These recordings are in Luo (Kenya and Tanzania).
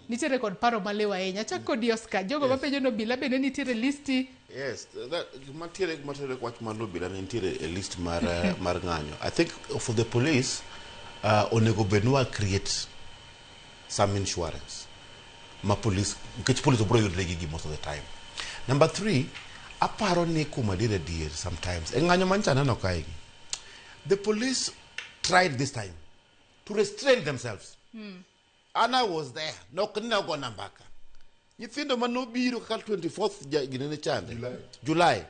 Nitiere kod paro maliw ahinya. Achak kodi, Oscar. Jogo mapenjo ni obila bende nitiere listi. Yes, gima tiere wach mar obila ne nitiere e list mar ng'anyo. I think for the police, onego bed ni wa create some insurance ma police, nikech police obro yudre gi gi most of the time. Number three, aparo ni kuom adier adier, sometimes e ng'anyo mancha aneno kaegi, the police tried this time to restrain themselves and I was there. Nok ni ne ogona mbaka. Nyithindo manobiro kaka 24th ginene chande July. July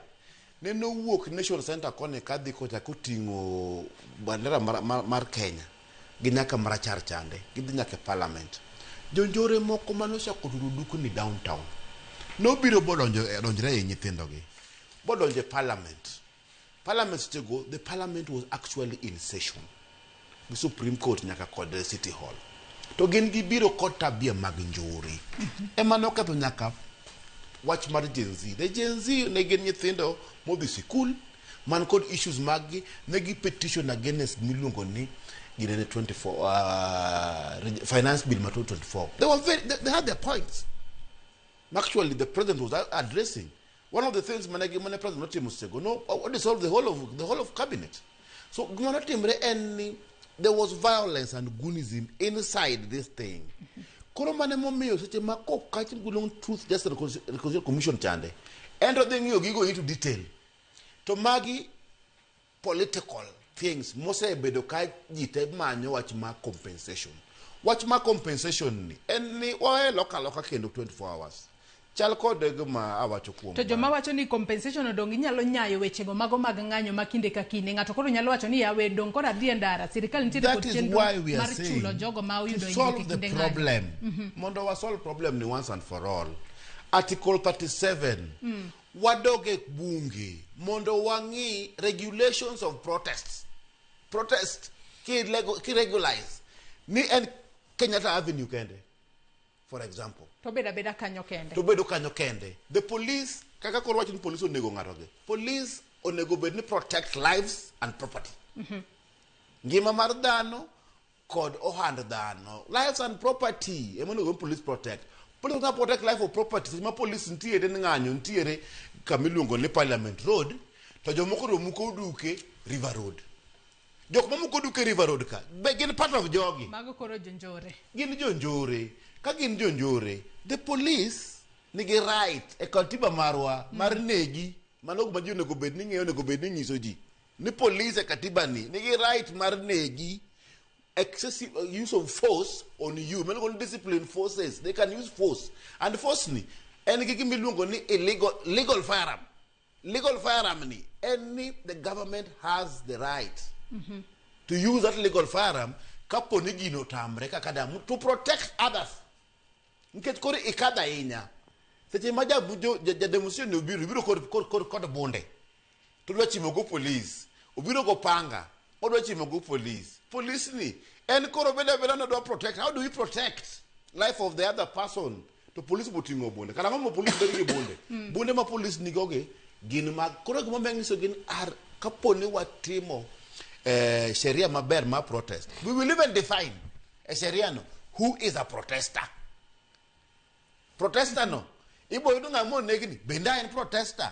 ne nowuok Nation Center koni kadhi kocha koting'o bandera mar Kenya gi nyaka marachar chande gidhi nyaka e parliament. Jonjore moko manochako turo dukni downtown nobiro bodonjo donjre ei nyithindogi bodonjo e parliament. Parliament sechego, the parliament was actually in session gi Supreme Court nyaka kod City Hall, to gin gibiro kod tabia mag njore ema noketho nyaka wach mar Gen Z. The Gen Z ne gin nyithindo modhi sikul man kod issues mag gi, ne gi petition against miluongo ni ginene 24 finance bill ma 2024. They were very, they had their points. Actually, the president was addressing one of the things mane president notimo sechego no o dissolve the whole of cabinet. So gima notimre en ni there was violence and goonism inside this thing. Koro mane momiyo seche ma kokach gulong Truth, Justice and Reconciliation Commission chande en to dhi ng'iyo gigo into detail, to magi political things mosebedo ka ji te manyo wach mar compensation. Wach mar compensation ni en ni wawe loka loka kendo 24 hours chal kod gima awacho kuom To joma wacho ni compensation odong inyalo nyayo wechego mago mag ng'anyo ma kinde ka kinde, ng'ato koro nyalo wacho ni yawe dong koro adhi e ndara, sirikal nitiere kod chenro mar chulo jogo ma oyudo hinyruok e kinde ng'anyo. Problem mondo wa solve problem ni once and for all, Article 37 wadog e bunge mondo wang'i regulations of protests. Protest ki regularize ni en Kenyatta Avenue kende, for example. To bedo abeda kanyo kende. To bedo kanyo kende. The police, kaka koro wach ni police onego ng'ato gi, police onego bed ni protect lives and property, ngima mar dhano kod ohand dhano. Lives and property ema onego bed police protect. Police not protect life of property. Seche ma police nitiere ni ng'anyo nitiere kamiluongo ni Parliament Road, to jomoko to muko duke River Road, jok mamuko duke River Road ka be gin part of jogi. Mago koro jonjore. Gin jonjore. Ka gin jonjore, the police nigi right e katiba marwa mar negi. Mano gima ji onego bed ni ng'eyo, onego bed ni nyiso ji ni police e katiba ni nigi right mar negi. Excessive use of force on you, miluongo ni discipline forces, they can use force, and force ni en gi gima iluongo ni illegal legal firearm. Legal firearm ni en ni the government has the right to use that legal firearm kapo ni gino otamre kaka damu to protect others, nikech koro ikadho ahinya. Seche ma ja demonstration ni obiro, obiro kod bunde to odwa chimo go police, obiro go panga odwa chimo go police. Police ni en koro bedo abeda ni odwa protect. How do we protect life of the other person to police boting'o bunde? Kara ang'o ma police bedo gi bunde? Bunde ma police nigogi gin mag koro gima nyiso gin ar kapo ni watimo sheria maber mar protest, we will even define e sheria no who is a protester. Protester no ibo yudo ng'ama onegni bende en protester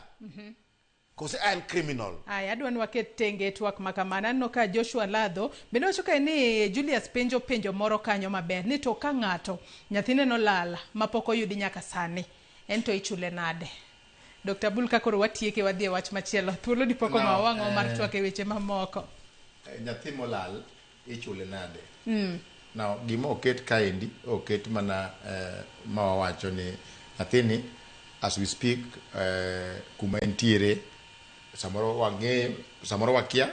kose en criminal? Aya, adwa ni waket tenge twak ma kamano. Aneno ka Joshua Ladho bende wacho kae ni Julius penjo penjo moro kanyo maber ni to ka ng'ato nyathine nolal mapok oyudi nyaka sani, en to ichule nade? Dr. Abul, ka koro watieke wadhi e wach machielo, thuolo di pok No, omawa wang'o mar twak e weche mamoko. Nyathi molal ichule nade? Now, gima oket kaendi oket mana ma wawacho ni nyathini as we speak, kuma entiere samoro wang'eyo, samoro wakia.